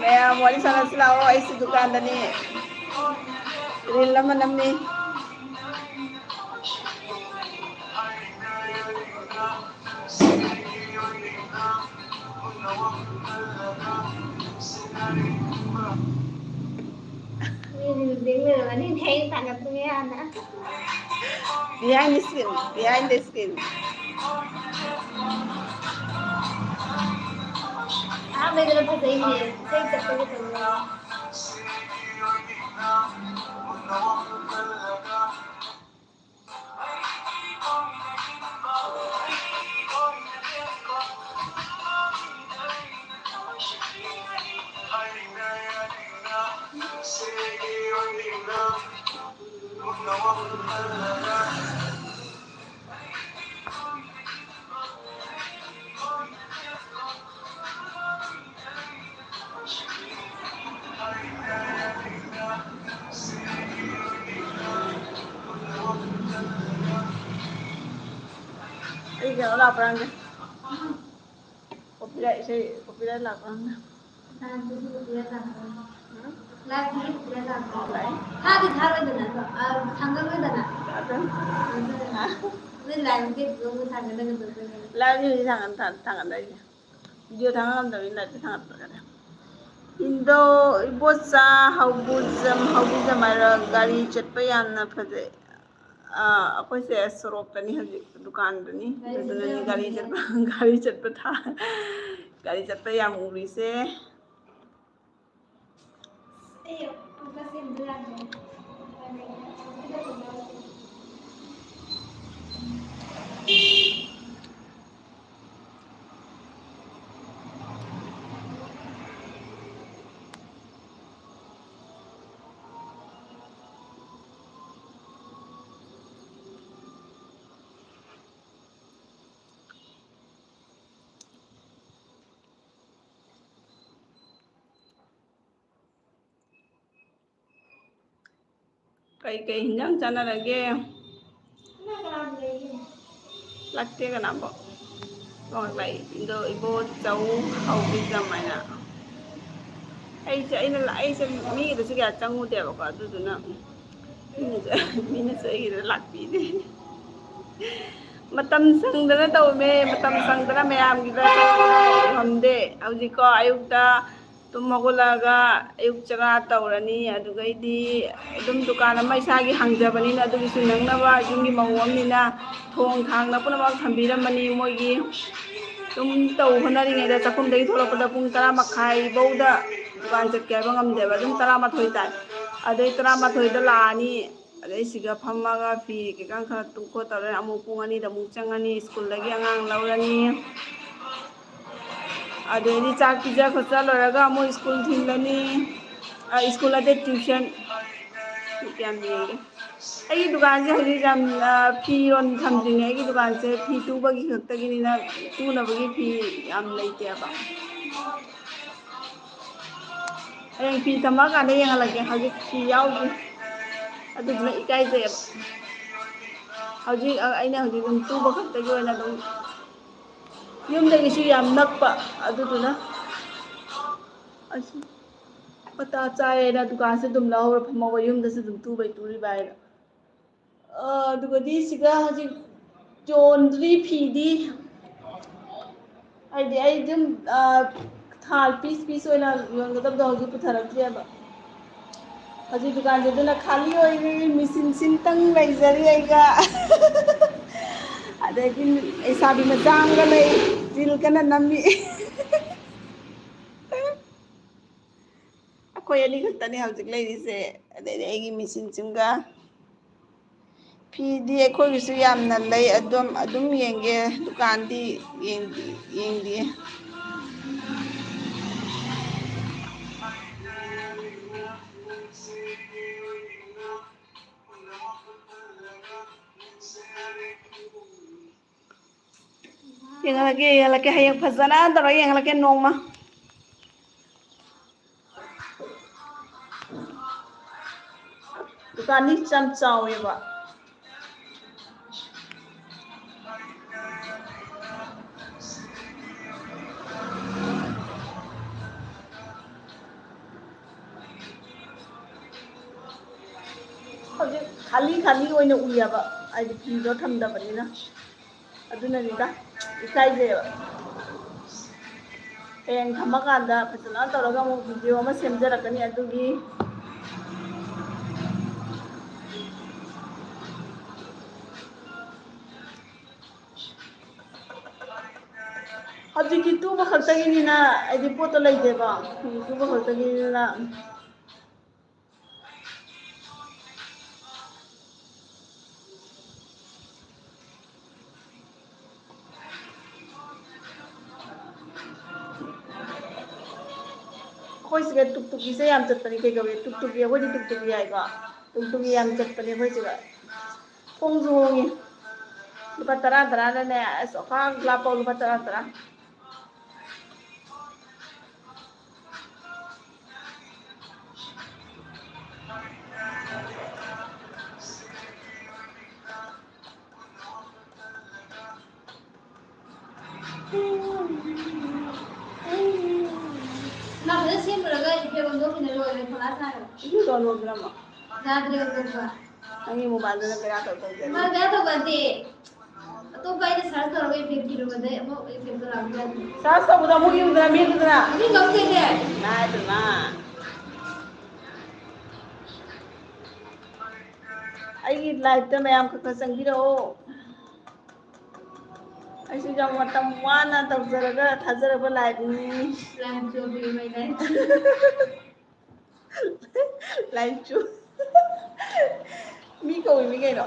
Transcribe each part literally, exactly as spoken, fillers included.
ꯃꯌꯥꯝ ꯋꯥꯔꯤ ꯁꯥꯟꯅꯁꯤ ꯂꯥꯛꯑꯣ, ꯑꯩꯁꯨ ꯗꯨꯀꯥꯟꯗꯅꯤ꯫ ꯔꯤꯜ ꯑꯃ ꯅꯝꯃꯤ꯫ ꯃꯤꯗꯤ ꯌꯦꯡꯅꯔꯝꯃꯅꯤ, ꯊꯦꯡ ꯊꯥꯡꯒꯠꯄꯅꯦ ꯍꯥꯟꯅ꯫ Behind the scene, behind the scene. ꯑꯍꯥꯟꯕꯩꯗꯨꯅ ꯐꯖꯩꯅꯦ, ꯏꯁꯩ ꯆꯠꯄꯒꯤ ꯇꯧꯕ꯫ ꯑꯩ ꯀꯩꯅꯣ ꯂꯥꯛꯄ꯭ꯔꯥ ꯍꯪꯒꯦ꯫ Copyright, ꯏꯁꯩ copyright ꯂꯥꯛꯄ꯭ꯔꯥ ꯍꯪꯒꯦ꯫ ꯅꯍꯥꯟꯗꯨꯁꯨ copyright ꯂꯥꯛꯄ꯭ꯔꯥ? ꯎꯝ? Live ꯀꯤ copyright ꯂꯥꯛꯄ꯭ꯔꯥ? ꯂꯥꯛꯑꯦ꯫ ꯊꯥꯗꯤ ꯊꯥꯔꯣꯏꯗꯅ ꯑꯗꯣ, ꯑ, ꯊꯥꯡꯒꯠꯂꯣꯏꯗꯅ? ꯊꯥꯡꯒꯠꯂꯣꯏ꯫ ꯑꯗꯨꯅ ꯅꯣꯏ live ꯀꯤꯗꯨꯗ ꯑꯃꯨꯛ ꯊꯥꯡꯒꯠꯅꯒꯗꯧꯗꯣꯏꯅꯦ꯫ Live ꯀꯤ ꯍꯧꯖꯤꯛ ꯊꯥꯡꯒꯠ-, ꯊꯥꯡ-, ꯊꯥꯡꯒꯠꯅꯔꯤꯁꯦ꯫ Video ꯊꯥꯡꯒꯠ ꯉꯝꯗꯕꯅꯤꯅ live ꯇ ꯊꯥꯡꯒꯠꯄ ꯇꯥꯔꯦ꯫ ꯏꯟꯗꯣ ꯏꯕꯣꯆꯥ ꯍꯧꯕꯨꯖꯝ, ꯍꯧꯕꯨꯖꯝ ꯍꯥꯏꯔ ꯒꯥꯔꯤ ꯆꯠꯄ ꯌꯥꯝꯅ ꯐꯖꯩ꯫ ꯑꯥ, ꯑꯩꯈꯣꯏꯁꯦ ꯁꯣꯔꯣꯛꯇꯅꯤ ꯍꯧꯖꯤꯛ, ꯗꯨꯀꯥꯟꯗꯅꯤ꯫ ꯑꯗꯨꯗꯨꯅꯅꯤ ꯒꯥꯔꯤ ꯆꯠꯄ, ꯒꯥꯔꯤ ꯆꯠꯄ ꯊꯥ-, ꯒꯥꯔꯤ ꯆꯠꯄ ꯌꯥꯝ ꯎꯔꯤꯁꯦ꯫ ꯀꯩꯀꯩ ꯍꯤꯟꯖꯥꯡ ꯆꯥꯟꯅꯔꯒꯦ? ꯂꯥꯛꯇꯦ ꯀꯅꯥꯕꯣ? ꯀꯃꯥꯏ ꯄꯥꯏ? ꯏꯟꯗꯣ ꯏꯕꯣ ꯆꯧ ꯍꯧꯕꯤ ꯀꯃꯥꯏꯅ? ꯑꯩꯁꯦ ꯑꯩꯅ ꯑꯩꯁꯦ ꯃꯤꯒꯤꯗꯁꯨ ꯀꯌꯥ ꯆꯪꯉꯨꯗꯦꯕꯀꯣ, ꯑꯗꯨꯗꯨꯅ ꯃꯤꯅꯁꯨ ꯃꯤꯅꯁꯨ ꯑꯩꯒꯤꯗ ꯂꯥꯛꯄꯤꯗꯦ꯫ ꯃꯇꯝ ꯁꯪꯗꯅ ꯇꯧꯔꯝꯃꯦ꯫ ꯃꯇꯝ ꯁꯪꯗꯅ ꯃꯌꯥꯝꯒꯤꯗ ꯉꯝꯗꯦ꯫ ꯍꯧꯖꯤꯛꯀꯣ, ꯑꯌꯨꯛꯇ ꯇꯨꯝ ꯍꯧꯒꯠꯂꯛꯑꯒ ꯑꯌꯨꯛ ꯆꯔꯥ ꯇꯧꯔꯅꯤ꯫ ꯑꯗꯨꯒꯩꯗꯤ ꯑꯗꯨꯝ ꯗꯨꯀꯥꯟ ꯑꯃ ꯏꯁꯥꯒꯤ ꯍꯥꯡꯖꯕꯅꯤꯅ, ꯑꯗꯨꯒꯤꯁꯨ ꯅꯪꯅꯕ ꯌꯨꯝꯒꯤ ꯃꯧ ꯑꯃꯅꯤꯅ ꯊꯣꯡ ꯊꯥꯡꯅ ꯄꯨꯝꯅꯃꯛ ꯊꯝꯕꯤꯔꯝꯃꯅꯤ꯫ ꯃꯣꯏꯒꯤ ꯑꯗꯨꯝ ꯇꯧ ꯍꯣꯠꯅꯔꯤꯉꯩꯗ, ꯆꯥꯛꯈꯨꯝꯗꯒꯤ ꯊꯣꯛꯂꯛꯄꯗ ꯄꯨꯡ ꯇꯔꯥ ꯃꯈꯥꯏ ꯐꯧꯗ ꯗꯨꯀꯥꯟ ꯆꯠꯀꯦ ꯍꯥꯏꯕ ꯉꯝꯗꯦꯕ꯫ ꯑꯗꯨꯝ ꯇꯔꯥꯃꯥꯊꯣꯏ ꯇꯥꯏ꯫ ꯑꯗꯩ ꯇꯔꯥꯃꯥꯊꯣꯏꯗ ꯂꯥꯛꯑꯅꯤ꯫ ꯑꯗꯩ ꯁꯤꯒ ꯐꯝꯃꯒ ꯐꯤ ꯀꯩꯀꯥ ꯈꯔ ꯇꯨ ꯈꯣꯠ ꯇꯧꯔꯦ꯫ ꯑꯃꯨꯛ ꯄꯨꯡ ꯑꯅꯤꯗ ꯑꯃꯨꯛ ꯆꯪꯉꯅꯤ, ꯁ꯭ꯀꯨꯜꯗꯒꯤ ꯑꯉꯥꯡ ꯂꯧꯔꯅꯤ꯫ ꯑꯗꯩꯗꯤ ꯆꯥꯛ ꯄꯤꯖ ꯈꯣꯠꯆ ꯂꯣꯏꯔꯒ ꯑꯃꯨꯛ ꯁ꯭ꯀꯨꯜ ꯊꯤꯜꯂꯅꯤ꯫ ꯑ, ꯁ꯭ꯀꯨꯜ ꯅꯠꯇꯦ, ꯇ꯭ꯌꯨꯁꯟ꯫ ꯀꯌꯥꯝ ꯌꯦꯡꯒꯦ? ꯑꯩꯒꯤ ꯗꯨꯀꯥꯟꯁꯦ ꯍꯧꯖꯤꯛ ꯌꯥꯝꯅ ꯐꯤꯔꯣꯟ ꯊꯝꯗ꯭ꯔꯤꯅꯦ꯫ ꯑꯩꯒꯤ ꯗꯨꯀꯥꯟꯁꯦ ꯐꯤ ꯇꯨꯕꯒꯤ ꯈꯛꯇꯒꯤꯅꯤꯅ, ꯇꯨꯅꯕꯒꯤ ꯐꯤ ꯌꯥꯝ ꯂꯩꯇꯦꯕ꯫ ꯍꯌꯦꯡ ꯐꯤ ꯊꯝꯃꯛꯑꯀꯥꯟꯗ ꯌꯦꯡꯍꯜꯂꯛꯀꯦ꯫ ꯍꯧꯖꯤꯛ ꯐꯤ ꯌꯥꯎꯗ꯭ꯔꯤ꯫ ꯑꯗꯨꯗꯨꯅ ꯏꯀꯥꯏꯖꯩꯌꯦꯕ꯫ ꯍꯧꯖꯤꯛ ꯑ-, ꯑꯩꯅ ꯍꯧꯖꯤꯛ ꯑꯗꯨꯝ ꯇꯨꯕ ꯈꯛꯇꯒꯤ ꯑꯣꯏꯅ ꯑꯗꯨꯝ ꯌꯨꯝꯗꯒꯤꯁꯨ ꯌꯥꯝ ꯅꯛꯄ, ꯑꯗꯨꯗꯨꯅ ꯑꯁ, ꯃꯇꯥ ꯆꯥꯏꯌꯦꯅ ꯗꯨꯀꯥꯟꯁꯦ ꯑꯗꯨꯝ ꯂꯧꯍꯧꯔ ꯐꯝꯍꯧꯕ, ꯌꯨꯝꯗꯁꯨ ꯑꯗꯨꯝ ꯇꯨꯕꯩ ꯇꯨꯔꯤꯕ ꯍꯥꯏꯅ꯫ ꯑ, ꯑꯗꯨꯒꯗꯤ ꯁꯤꯒ ꯍꯧꯖꯤꯛ ꯌꯣꯟꯗ꯭ꯔꯤ ꯐꯤꯗꯤ, ꯍꯥꯏꯗꯤ ꯑꯩ ꯑꯗꯨꯝ, ꯑ, ꯊꯥ ꯄꯤꯁ ꯄꯤꯁ ꯑꯣꯏꯅ ꯌꯣꯟꯒꯗꯕꯗꯣ ꯍꯧꯖꯤꯛ ꯄꯨꯊꯔꯛꯇ꯭ꯔꯦꯕ꯫ ꯍꯧꯖꯤꯛ ꯗꯨꯀꯥꯟꯁꯦ ꯑꯗꯨꯅ ꯈꯥꯂꯤ ꯑꯣꯏꯔꯤ, ꯃꯦꯆꯤꯟ ꯁꯤꯟꯇꯪ ꯂꯩꯖꯔꯤ ꯑꯩꯒ꯫ ꯑꯗꯒꯤ ꯂꯩꯁꯥꯕꯤ ꯃꯆꯥ ꯑꯃꯒ ꯂꯩ, ꯔꯤꯜ ꯀꯟꯅ ꯅꯝꯃꯤ꯫ ꯑꯩꯈꯣꯏ ꯑꯅꯤ ꯈꯛꯇꯅꯦ ꯍꯧꯖꯤꯛ ꯂꯩꯔꯤꯁꯦ꯫ ꯑꯗꯩꯗꯤ ꯑꯩꯒꯤ ꯃꯦꯆꯤꯟꯁꯤꯡꯒ꯫ ꯐꯤꯗꯤ ꯑꯩꯈꯣꯏꯒꯤꯁꯨ ꯌꯥꯝꯅ ꯂꯩ, ꯑꯗꯨꯝ, ꯑꯗꯨꯝ ꯌꯦꯡꯒꯦ꯫ ꯗꯨꯀꯥꯟꯗꯤ ꯌꯦꯡꯗꯤ-, ꯌꯦꯡꯗꯤꯌꯦ꯫ ꯌꯦꯡꯍꯜꯂꯛꯀꯦ, ꯌꯦꯡꯍꯜꯂꯛꯀꯦ꯫ ꯍꯌꯦꯡ ꯐꯖꯅ ꯇꯧꯔꯒ ꯌꯦꯡꯍꯜꯂꯛꯀꯦ ꯅꯣꯡꯃ꯫ ꯗꯨꯀꯥꯟꯗꯤ ꯌꯥꯝ ꯆꯥꯎꯋꯦꯕ꯫ ꯍꯧꯖꯤꯛ ꯈꯥꯂꯤ ꯈꯥꯂꯤ ꯑꯣꯏꯅ ꯎꯏꯌꯦꯕ, ꯍꯥꯏꯗꯤ ꯐꯤꯗꯣ ꯊꯝꯗꯕꯅꯤꯅ꯫ ꯑꯗꯨꯅꯅꯤꯗ, ꯏꯀꯥꯏꯖꯩꯕ꯫ ꯍꯌꯦꯡ ꯊꯝꯃꯀꯥꯟꯗ ꯐꯖꯅ ꯇꯧꯔꯒ ꯑꯃꯨꯛ ꯚꯤꯗꯤꯑꯣ ꯑꯃ ꯁꯦꯝꯖꯔꯛꯀꯅꯤ ꯑꯗꯨꯒꯤ꯫ ꯍꯧꯖꯤꯛꯇꯤ ꯇꯨꯕ ꯈꯛꯇꯒꯤꯅꯤꯅ, ꯍꯥꯏꯗꯤ ꯄꯣꯠꯇꯣ ꯂꯩꯇꯦꯕ꯫ ꯇꯨꯕ ꯈꯛꯇꯒꯤꯅꯤꯅ꯫ ꯑꯩꯈꯣꯏ ꯁꯤꯒ ꯇꯨꯛ ꯇꯨꯛꯀꯤꯁꯦ ꯌꯥꯝ ꯆꯠꯄꯅꯤ꯫ ꯀꯩꯗꯧꯋꯦ? ꯇꯨꯛ ꯇꯨꯛꯀꯤ, ꯑꯩꯈꯣꯏꯗꯤ ꯇꯨꯛ ꯇꯨꯛꯀꯤ ꯌꯥꯏꯀꯣ꯫ ꯇꯨꯛ ꯇꯨꯛꯀꯤ ꯌꯥꯝ ꯆꯠꯄꯅꯦ ꯑꯩꯈꯣꯏ ꯁꯤꯒ꯫ ꯍꯣꯡꯁꯨ ꯍꯣꯡꯉꯤ꯫ ꯂꯨꯄꯥ ꯇꯔꯥ ꯇꯔꯥꯗꯅꯦ, ꯑꯁ, ꯑꯣꯈꯥꯛ ꯂꯥꯞꯄ ꯂꯨꯄꯥ ꯇꯔꯥ ꯇꯔꯥ꯫ ꯅꯪ ꯐꯖꯅ ꯁꯦꯝꯃꯨꯔꯒ ꯏꯐꯦꯛ ꯑꯣꯟꯊꯣꯛꯈꯤꯅ ꯂꯣꯏꯔꯦ, ꯈꯣꯂꯥ ꯁꯥꯔꯒ꯫ ꯏꯐꯦꯛ ꯑꯣꯟꯊꯣꯛꯈ꯭ꯔꯕꯣ? ꯌꯥꯗ꯭ꯔꯦ ꯑꯣꯟꯊꯣꯛꯄ꯫ ꯅꯪꯒꯤ ꯃꯣꯕꯥꯏꯜꯗꯨꯅ ꯕꯦꯔꯥ ꯇꯧ ꯇꯧꯗꯦ꯫ ꯃꯥ ꯕꯦꯔꯥ ꯇꯧꯕ ꯅꯠꯇꯦ꯫ ꯑꯇꯣꯞꯄ ꯑꯩꯅ ꯁꯔꯁ ꯇꯧꯔꯒ ꯏꯐꯦꯛ ꯊꯤꯔꯨꯕꯗꯩ ꯑꯃꯨꯛ ꯏꯐꯦꯛꯇꯣ ꯂꯥꯛꯄ ꯌꯥꯗꯦ꯫ ꯁꯔꯁ ꯇꯧꯕꯗ ꯑꯃꯨꯛ ꯌꯦꯡꯗꯅ ꯃꯦꯠꯂꯨꯗꯅ꯫ ꯑꯗꯨ ꯉꯝꯗꯦꯅꯦ꯫ ꯏꯃꯥ ꯏꯕꯦꯝꯃ꯫ ꯑꯩꯒꯤ ꯂꯥꯏꯐꯇ ꯃꯌꯥꯝ ꯈꯔ ꯈꯔ ꯆꯪꯕꯤꯔꯛꯑꯣ꯫ ꯑꯩꯁꯨ ꯌꯥꯝ ꯃꯇꯝ ꯋꯥꯅ ꯇꯧꯖꯔꯒ ꯊꯥꯖꯔꯕ ꯂꯥꯏꯐꯅꯤ꯫ ꯂꯥꯏꯐ ꯆꯣꯞꯄꯤ, ꯃꯩ ꯂꯥꯏꯐ꯫ ꯂꯥꯏꯐ ꯆꯣꯞ-, ꯃꯤ ꯀꯧꯏ ꯃꯤ ꯀꯩꯅꯣ꯫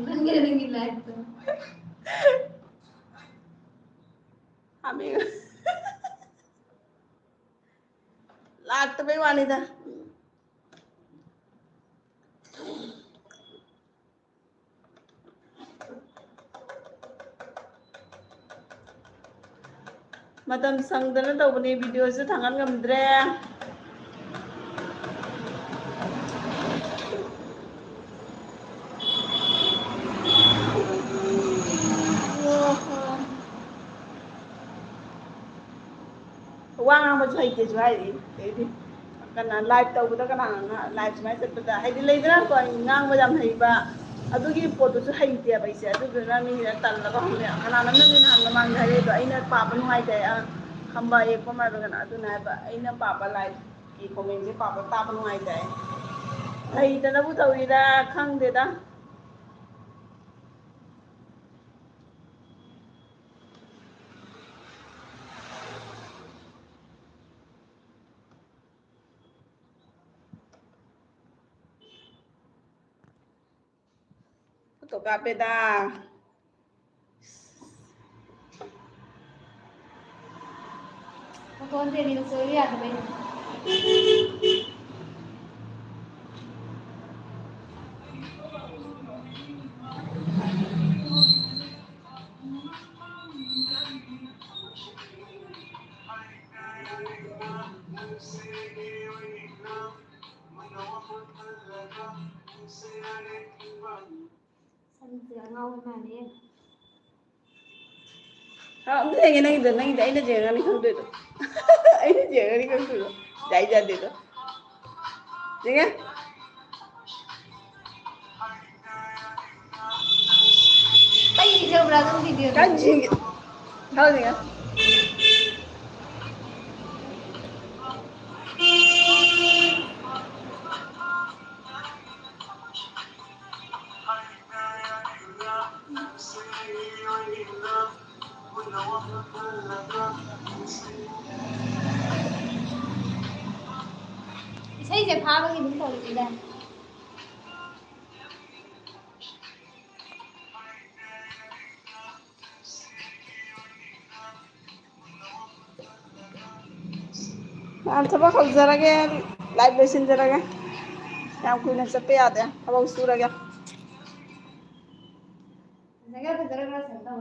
ꯈꯪꯉꯦ ꯅꯪꯒꯤ ꯂꯥꯏꯐꯇꯣ꯫ ꯍꯥꯃꯦꯡ꯫ ꯂꯥꯛꯇꯕꯩ ꯋꯥꯅꯤꯗ꯫ ꯃꯇꯝ ꯁꯪꯗꯅ ꯇꯧꯕꯅꯦ, ꯚꯤꯗꯤꯑꯣꯁꯨ ꯊꯥꯡꯒꯠ ꯉꯝꯗ꯭ꯔꯦ꯫ ꯋꯥ ꯉꯥꯡꯕꯁꯨ ꯍꯩꯇꯦꯁꯨ ꯍꯥꯏꯔꯤ, ꯑꯗꯩꯗꯤ꯫ ꯀꯅꯥ live ꯇꯧꯕꯗ ꯀꯅꯥꯅ live ꯁꯨꯃꯥꯏꯅ ꯆꯠꯄꯗ, ꯍꯥꯏꯗꯤ ꯂꯩꯗꯅꯀꯣ, ꯑꯩ ꯉꯥꯡꯕ ꯌꯥꯝ ꯍꯩꯕ ꯑꯗꯨꯒꯤ ꯄꯣꯠꯇꯨꯁꯨ ꯍꯩꯇꯦꯕ ꯑꯩꯁꯦ꯫ ꯑꯗꯨꯗꯨꯅ ꯃꯤꯁꯤꯅ ꯇꯜꯂꯒ ꯍꯪꯉꯦ꯫ ꯀꯅꯥꯅꯣꯝꯅꯗꯤ ꯅꯍꯥꯟ ꯃꯃꯥꯡꯗ ꯍꯥꯏꯔꯛꯏꯗꯣ, ꯑꯩꯅ ꯄꯥꯕ ꯅꯨꯡꯉꯥꯏꯇꯦ, ꯑ, ꯈꯝꯕ ꯌꯦꯛꯄ ꯍꯥꯏꯕ꯭ꯔꯥ ꯀꯩꯅꯣ, ꯑꯗꯨꯅ ꯍꯥꯏꯕ, ꯑꯩꯅ ꯄꯥꯕ live ꯀꯤ comment ꯁꯦ ꯄꯥꯕ ꯇꯥꯕ ꯅꯨꯡꯉꯥꯏꯇꯦ꯫ ꯍꯩꯇꯅꯕꯨ ꯇꯧꯔꯤꯔꯥ ꯈꯪꯗꯦꯗ꯫ ꯐꯣꯇꯣ ꯀꯥꯞꯄꯦꯗ꯫ ꯐꯣꯇꯣ ꯅꯠꯇꯦ, reels ꯑꯣꯏꯕ ꯌꯥꯗꯕꯩꯅꯦ꯫ ꯁꯝꯁꯦ ꯑꯉꯥꯎꯕꯤ ꯃꯥꯜꯂꯦ꯫ ꯍꯥ, ꯑꯝꯇ ꯌꯦꯡꯒꯦ ꯅꯪꯒꯤꯗꯣ, ꯅꯪꯒꯤꯗꯣ ꯑꯩꯅ ꯌꯦꯡꯉꯅꯤ ꯈꯪꯗꯣꯏꯗꯣ꯫ ꯑꯩꯅ ꯌꯦꯡꯉꯅꯤ ꯈꯪꯗꯣꯏꯗꯣ꯫ ꯌꯥꯏ ꯌꯥꯗꯦꯗꯣ꯫ ꯌꯦꯡꯉꯦ? ꯑꯩ ꯌꯦꯡꯖꯕ꯭ꯔꯥ ꯑꯗꯨꯝ video ꯗꯣ? ꯀꯥꯏ ꯌꯦꯡꯒꯦ? ꯊꯥꯎ ꯌꯦꯡꯉꯦ꯫ ꯏꯁꯩꯁꯦ ꯐꯥꯕꯒꯤ ꯑꯗꯨꯝ ꯇꯧꯔꯤꯅꯤꯗ꯫ ꯃꯌꯥꯝ ꯊꯕꯛ ꯍꯧꯖꯔꯒꯦ, live ꯂꯣꯏꯁꯤꯟꯖꯔꯒꯦ꯫ ꯌꯥꯝ ꯀꯨꯏꯅ ꯆꯠꯄ ꯌꯥꯗꯦ, ꯊꯕꯛ ꯁꯨꯔꯒꯦ꯫ ꯐꯖꯒꯦ, ꯐꯖꯔꯣꯏ ꯈꯔ ꯁꯦꯝ ꯇꯧ꯫